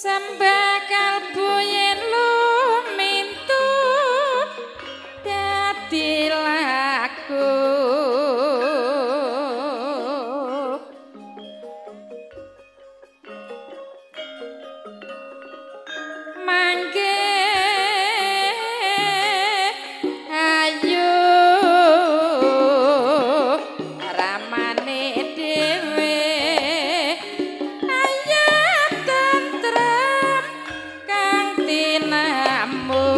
Sembah kalbu yen lumintu dadi laku. Mangke ayu ramane dhewe, ayam tentrem kang tinamu.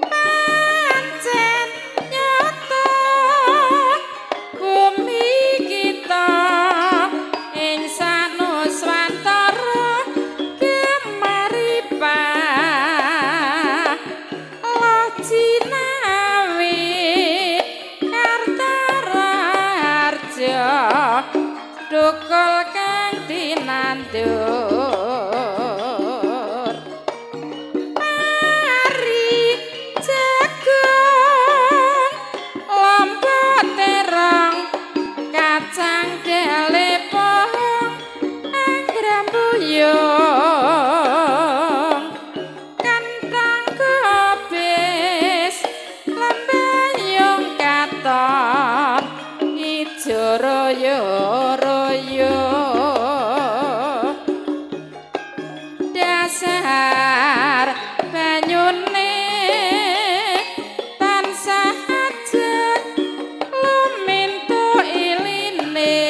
Pancen nyata bumi kita ing sanuswantara gemaripa loh jinawi kartaraharja dukul kang tinandur. Pari jagung lombok terong kacang delepong anggrambuyung kentang kobis lembayung katon ijo royo royo. Dasar banyune tansah ajeg lumintu iline,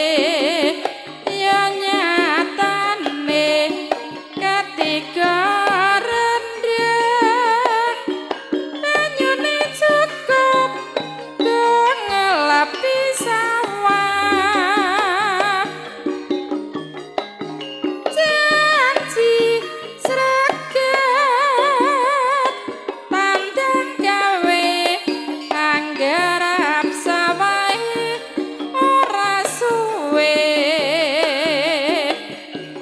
ya nyatane ketiga rendheng banyune cukup go ngelapi sawah. Janji sreget tandang gawe anggarap sawahe ora suwe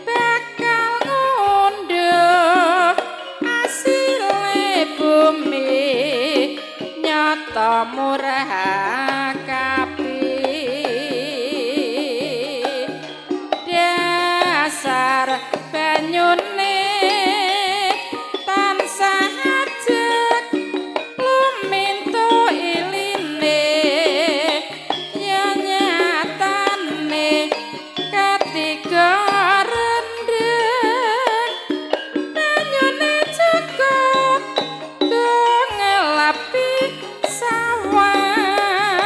bakal ngunduh asile bumi nyata murah kapi. Dasar banyune tansah ajeg lumintu iline, ya nyatane ketiga rendheng banyune cukup go ngelapi sawah.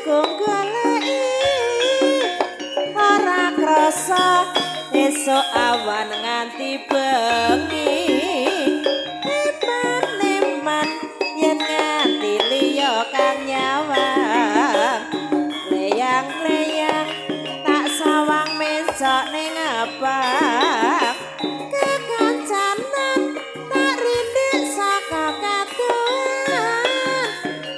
mlaku goleki ora krasa esuk awan nganti bengi eman-eman yen nganti liya kang nyawang leyang-leyang tak sawang mencok ning abang kekancanan tak rindik saka kadohan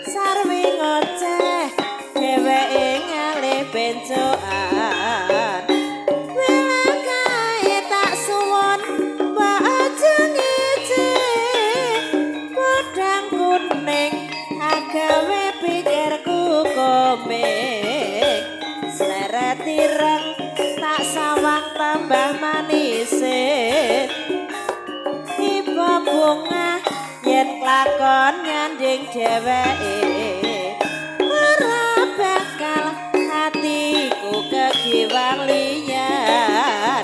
sarwi ngoceh dheweke ngalih bencokan welakae tak suwun mbok aja ngece podang kuning agawe pikirku komeng sleret ireng tak sawang tambah manise tiba bunga yen klakon nyanding dheweke ora bakal hatiku kegiwang liyan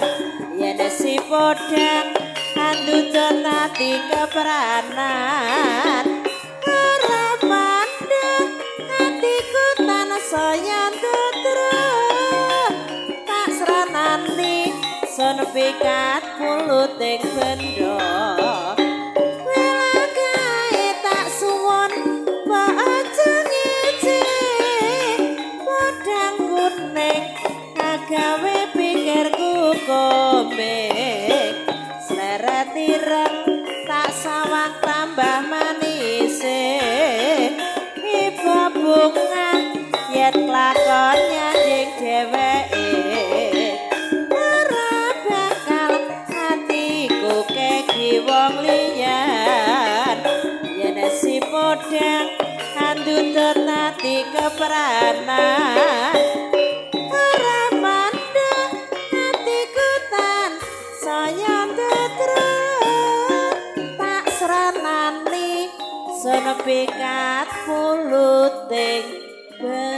yen si podang andutun ati kepranan ora mandek hatiku tansaya ndutro tak sranani sun pikat puluting benda welakae tak suwun mbok aja ngece podang kuning agawe pikirku komeng sleret ireng tak sawang tambah manise iba bunga yen klakon nyanding dheweke ora bakal hatiku kegi wong liyan yen si podang andutut ati kepranan ora mandek hatiku tansaya ndutro tak sranani sun pikat puluting benda.